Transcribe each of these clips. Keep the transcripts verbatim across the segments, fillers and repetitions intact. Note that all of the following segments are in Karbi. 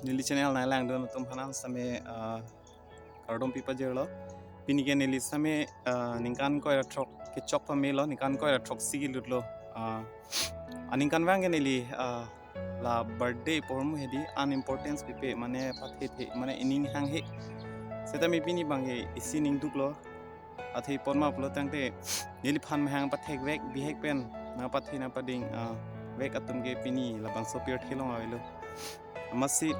neli channel nanglangdun atum aphan sitame, ah, kardom pipajirlo. Pini ke neli sitame, ah, ningkan koi ra throk kechok pamelo, ningkan koi ra throksi kelutlo. Ah, aningkanvang ke neli, ah, la birthday pu ahormu hedi unimportance pipe, mane pathethe, mane ining hanghe. Sitame pini abangke isi ning duklo. Athe pi apot ma pulotangte neliphan mahang pathekvek bihek pen nangpathe nangpading, ah, vek atum ke pini labangso pirthe along avelo. Amatsi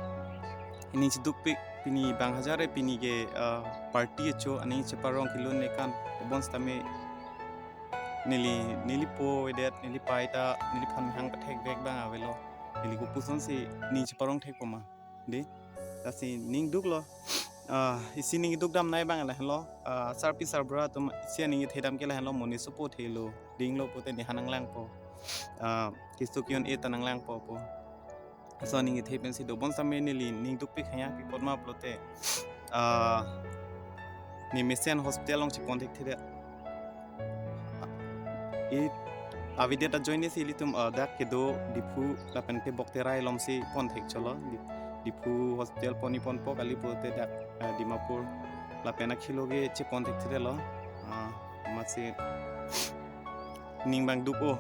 ining chedukpik, pini bang hajar e, pini ke, ah, party acho, aning cheparong kelun nekan, tebon sitame neli, nelipo avedet, neli pai ta neliphan mahang pathekvek abang avelo. Neli kopusonsi ning cheparong thekpo ma, dei. Lasi ning duklo. Ah, isi ning dukdamnei abang lahenlo. Ah, sarpi sarbura atum isi aning kethedam ke lahenlo, monit sopo thelo, dinglo pute nephan nanglangpo. Ah, keso ke-un-e ta nanglangpo pu. Laso aning kethe pensi do. Bon sitame neli ning dukpik hanya, pi apot ma pulote, ah, ne mesen hospital along chepon thekthedet. I avedet ajoine si ilitum, ah, dak kedo Diphu lapen ke Bokterai along si pon thekcholo. Di-, Diphu hospital pon-i ponpo, kali pute dak, ah, Dimapur lapen akhilo ke chepon thekthedetlo. Ah, amatsi ning abang duk-o.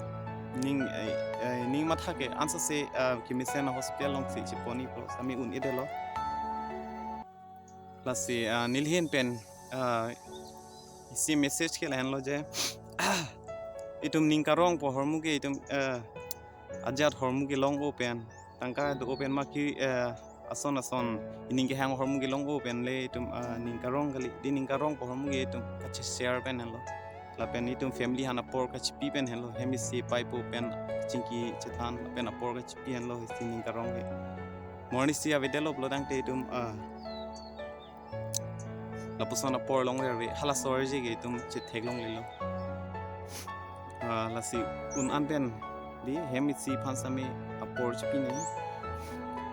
Ning, eh, eh, ning matha ke ansose, ah, kemesen hospital along si chepon-ipo, sitame un-edetlo. Lasi, ah, neli ahin pen, ah, isi message ke lahenlo je, itum ning karong pu ahormu ke itum, ah, ajat ahormu ke long-o pen, tangka do-o pen ma ki, eh, ason ason ining kehang ahormu ke long-o pen le itum, ah, ning karong kali, dei, ning karong pu ahormu ke itum kache-share pen henlo. Lapen itum family aphan apor kachepi pen henlo. Hem isi paipo pen chingki chethan lapen apor kachepi henlo isi ning karong ke. Mo arnisi avedetlo pulotangte itum, ah, lapuson apor longrere, halaso arje ke itum chetheklonglelo. Ah, lasi un-an pen, dei, hem isi aphan sitame apor chepinei.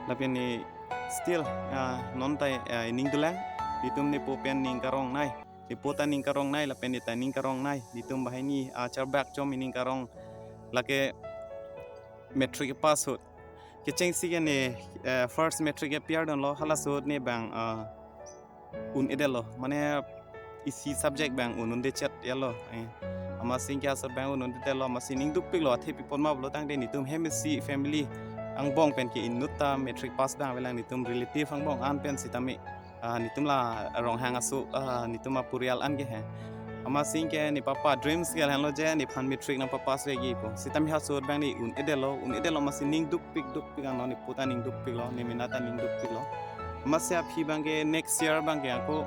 Lapen ne still, ah, non ta, ah, ining dolang, itum nepo pen ning karongnei, nepo ta ning karongnei, lapen ne ta ning karongnei, itum banghini, ah, charbak chom ining karong, lake matric pass ahut. Kechengsi ke ne, eh, first matric appear dunlo, halaso ahut ne abang, ah, un-edetlo, mane isi subject abang un-unde chet yalo, eh. Amatsi ke asor abang un-undetlo, amatsi ning dukpiklo, athe pi apot ma pulotangte netum hem isi family angbong pen ke inut ta matric pass abang avelang, netum relative angbong an pen sitame, ah, netum la Ronghang aso, ah, netum apurial an ke he. Amatsi ke ne papa dreams ke lahenlo je nephan matric nangpapass vekji pu. Sitame halaso ahut abang ne un-edetlo, un-edetlo, amatsi ning dukpik dukpik anlo, nepo ta ning dukpiklo, ne mena ta ning dukpiklo. Amatsi aphi abang ke next year abang ke ako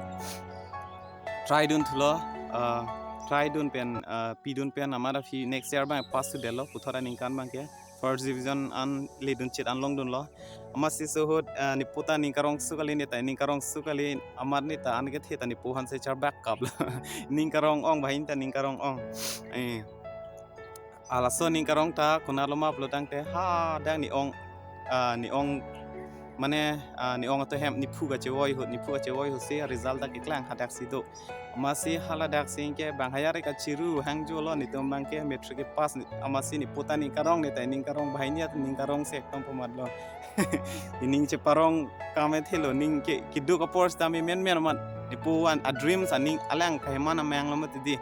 try dunthulo, ah, try dun pen, ah, pidun pen amat aphi next year abang pass thudetlo, puthot aningkan abang ke first division an ledun chit an longdunlo. Amatsi laso ahut, ah, nepo ta ning karongso kali, ne ta ning karongso kali, amat ne ta an kethe ta nepo aphansi charbak kaplo. Ning karong-ong, banghini ta ning karong-ong. Eh. Halaso ning karong ta konatlo ma pulotangte hadak ne ong, ah, ne ong, mane, ah, ne ong atum hem nephu kachevoi ahut, nephu kachevoi ahut si result ta keklang hadaksi do. Amatsi haladak si ke bang hajar e kachiru hangjo lo, netum abang ke matric pass, amatsi nepo ta ning karong, ne ta ning karong, banghini ta ning karongsi ekdom pu amatlo. Ining cheparong kame thelo, ning ke keduk apor sitame menmen amat. Nepo an a dreams aning alang kaheman amang lo mati dei.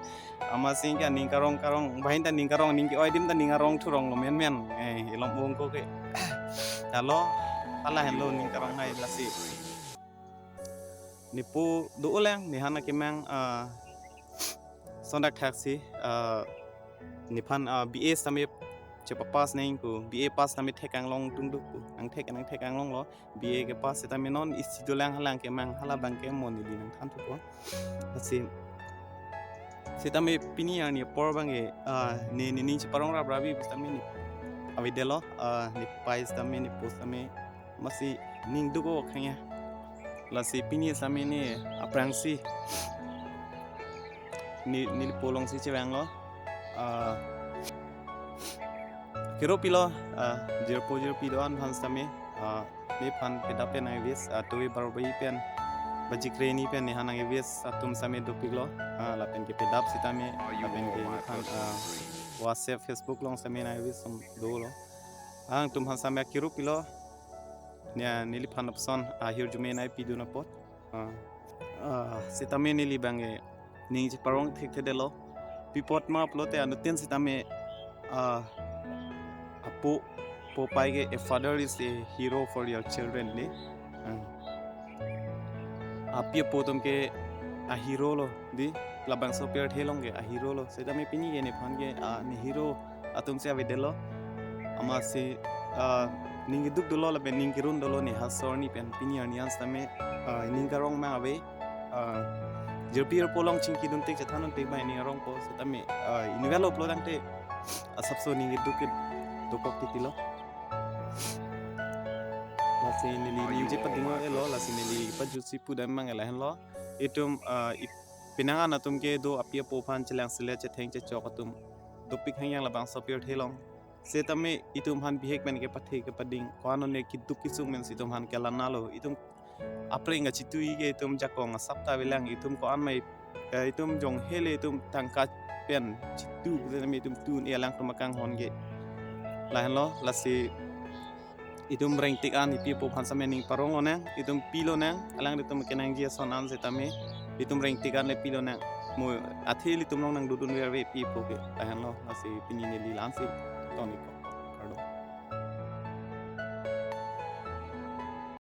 Amatsi ke ning karong karong, banghini ta ning karong, ning ke-oi adim ta ning arong thuronglo menmen. Eh, ilom ong ko ke. Halo, hala henlo ning karongnei lasi. Nepo do-olang, nephan akemang, ah, sondak thaksi, ah, nephan, ah, B A sitame chepapass nangji pu, B A pass sitame thek anglong tungduk pu, nangthek nangthek anglonglo, B A kepass sitame non isi dolang, halang kemang, hala abang ke mo neli nangthanthupo. Lasi sitame pini arni apor abang ke, ah, ne, ne ning cheparong raprapi sitame ne avedetlo, ah, ne pai sitame, nepo sitame, amatsi ning duk-o khanya. Lasi pini sitame ne aphrangsi ne, nepo alongsi chevanglo. Ah, kero pilo, ah, jirpo jirpi do-an aphan sitame, ah, nephan pedap pen nang-e-wish, ah, Tovi Barbari pen, Bajik Reni pen nephan nang-e-wish atum sitame dopiklo, ah, lapen ke pedap sitame, lapen ke nephan, ah, WhatsApp, Facebook along sitame nang-e-wish atum dolo. Nangtum aphan sitame kero pilo. Nia neliphan lapuson ahirjume nangpidun apot. Ah, ah, sitame neli abang ke ning cheparong thekthedetlo. Pi apot ma pulote anuttin sitame, ah, apo, po pai ke, "A father is a hero for your children," ne. Ah. Api apo atum ke ahero lo, dei, labangso pirthe along ke ahero lo. Sitame pini ke nephan ke, ah, ne hero atum si avedetlo. Amatsi, ah, ning keduk dolo lapen ning kerun dolo ne ha asor arni pen, pini arni an sitame, ah, ning karong ma ave. Ah, jirpi jirpo along chingkidun tik chethandun tik ba ning arongpo sitame, ah, inutvet lo pulo tangte asapso ning keduk ke dokok titilo. Lasi neli ning chepading-etlo, lasi neli pajutsi pudam abang lahenlo. Itum, ah, ip-, penang an atum ke do api apo aphan chelangselet chetheng chechok atum dopik hangyang labangso pirthe along. Sitame itum aphan bihek pen kepathe kepading, ko-an one keduk kesung pensi itum aphan kelang nalo. Itum aphrang kachitui ke itum jakong asap ta avelang, itum ko-an mai, eh, itum jong hele itum tangka pen chitu sitame itum tun-e alangtum akanghon ke. Lahenlo, lasi itum rengtik an ipi apo aphan sitame ning parong lonang, itum pilonang, alanglitum kenangji ason an sitame itum rengtik an le pilonang. Mo athe ilitum along nangdodun verve ipi apo ke. Lahenlo, lasi pini neli la-ansi tongikpo.